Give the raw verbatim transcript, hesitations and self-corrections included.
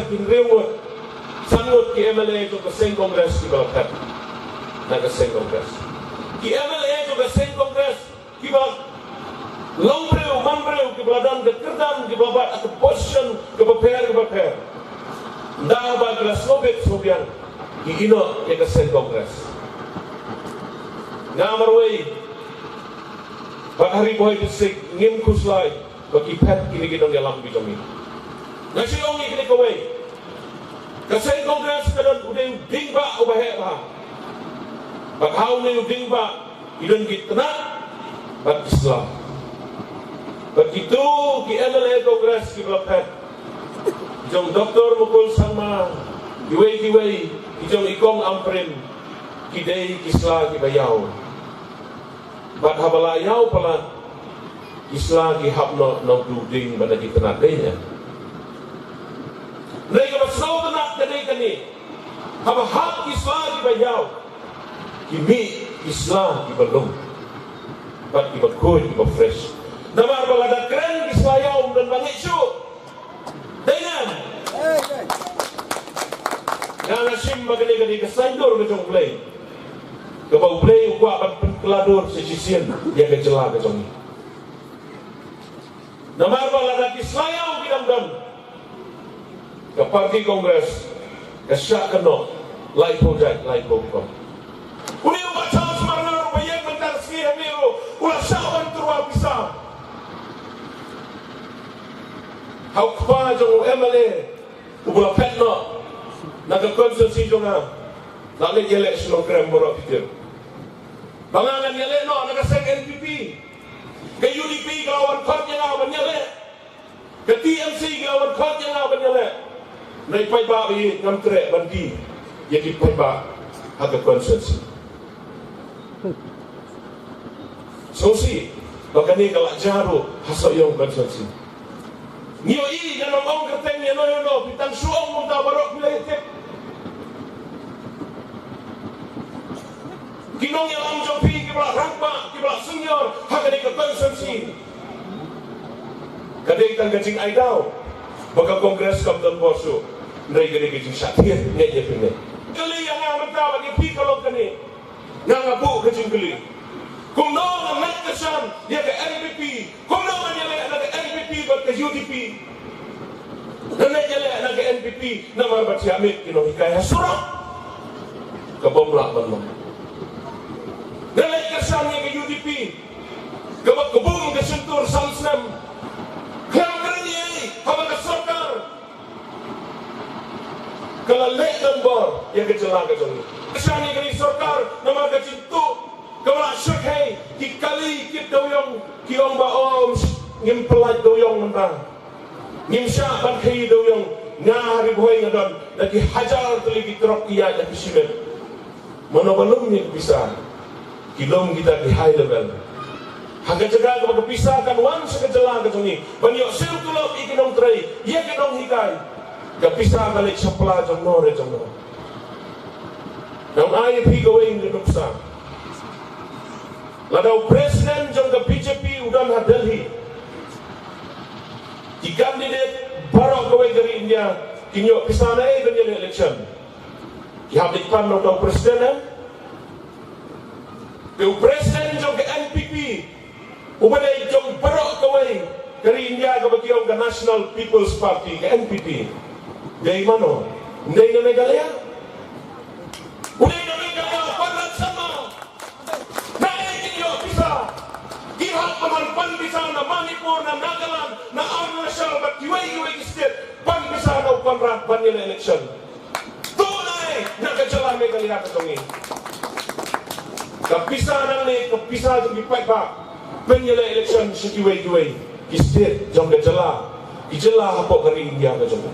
Hynriew ngut, san ngut ki M L A jong ka seng Congress kiba la phet na ka seng Congress. Ki M L A jong ka seng Congress kiba long briew man briew, kiba la don ka kyrdan, kiba bat ha ka position kaba pher kaba pher. Ynda ba ki la sngewbit sngewbiang, ki ïehnoh ïa ka seng Congress. Nga marwei bad ha Ri Bhoi District ngim khuslai ba ki phet kine ki nongïalam ki jong ngi. Nga shu ong ïa kine kawei. Ka seng Congress ka don u dei u dieng bah uba heh bha. Bad ha une u dieng bah ki don ki tnat bad ki sla. Bad kito ki M L A Congress kiba la phet, jong Doctor Mukul Sangma, kiwei kiwei, ki jong i Kong Ampareen, ki dei ki sla kiba ïaw. Bad haba la ïaw palat, ki sla ki hap noh na uto u dieng bad na ki tnat, dei ne em? Hynrei kaba sngewtynnat ka dei kane, haba hap ki sla kiba ïaw, ki mih ki sla kiba lum bad kiba khuid, kiba fresh. Namar ba lada kren ki sla ïaw, ym don ba ngeit shuh. Dei ne em? Nga, nga shim ba kane ka dei ka saiñdur ka jong U Blei, kaba U Blei u kwah ban pynkylla dur sa shisien ïa ka jylla ka jong ngi. Namar ba lada ki sla ïaw ki dang don, ka party Congress ka shah kynnoh laiphew jait, laiphew rukom. Une u Bah Charles Marngar uba ïeng mynta ka sngi hangne ruh u la shah wan tyrwa pisa. Ha u kpa jong u M L A uba la phet noh na ka constituency jong nga, la leit ïaleh sha Nongkrem baroh ki tip ba nga ngan ïaleh noh na ka seng N P P. Ka U D P ka la wan khot ïa nga ban ïaleh. Ka T M C ka la wan khot ïa nga ban ïaleh. Hynrei paidbah ba ïeit, ngam treh ban die ïa ki paidbah ha ka constituency. Sngewsih ba kane ka la jia ruh ha Sohiong constituency. Ngi ïohi, ngan ym ong kyrteng ïano ïano, phi tang shu ong mynta baroh phi la ïatip. Ki nongïalam jong phi kiba la rangbah, kiba la senior ha kane ka constituency. Ka dei tang ka jingai daw ba ka Congress kam don bor shuh. Hynrei ka dei ka jingshah thied, ngeit ïa phi ne? Kylli ïa nga mynta bad ïa phi ka long kane. Nga, nga buh ka jingkylli. Kumno nga ngeit kyrshan ïa ka N P P? Kumno ngan ïaleh na ka N P P bad ka U D P? Ngan leit ïaleh na ka N P P namar ba thiah miet ki nonghikai ha surok, ka bym lah ban long. Ngan leit kyrshan ïa ka U D P kaba kbum ka shyntur san snem. Khlem kren ei ei, haba ka sorkar ka la leh donbor ïa ka jylla ka jong ngi. Kyrshan ïa kane ka sorkar namar ka jingtuh kaba la shyrkhei, ki kali kit dewiong, ki ong ba, o, ngim pyllait dewiong mynta. Ngim shah ban khaii dewiong. Nga ha Ri Bhoi nga don da ki hajar tylli ki trok ki ïaid ha ki shimet. Mano ba lum ïa ka pisa? Ki lum kita ki high level. Ha ka jaka kaba ka pisa kan wan sha ka jylla ka jong ngi ban ïoh siew tulop ïa ki nongtrei, ïa ki nonghikai, ka pisa ka leit sha pla jong no re jong no. Ngan ai ïa phi kawei ka nuksa. Lada u president jong ka B J P u don ha Delhi, ki candidate baroh kawei ka ri India kin ïoh pisa naei ban ïaleh election? Ki hap leit pan na uta u president, em? Te u president jong ka N P P, uba dei jong baroh kawei ka ri India kaba ki ong ka National People's Party, ka N P P, dei mano? Dei na Meghalaya? U dei na Meghalaya, Conrad Sangma. Naei kin ïoh pisa? Ki hap ban pan pisa na Manipur, na Nagaland, na Arunachal bad kiwei kiwei ki state, pan pisa na u Conrad ban ïaleh election. To naei na ka jylla Meghalaya ka jong ngi? Ka pisa nangne ka pisa jong ki paidbah ban ïaleh election sha kiwei kiwei ki state jong ka jylla, ki jylla hapoh ka ri India ka jong ngi.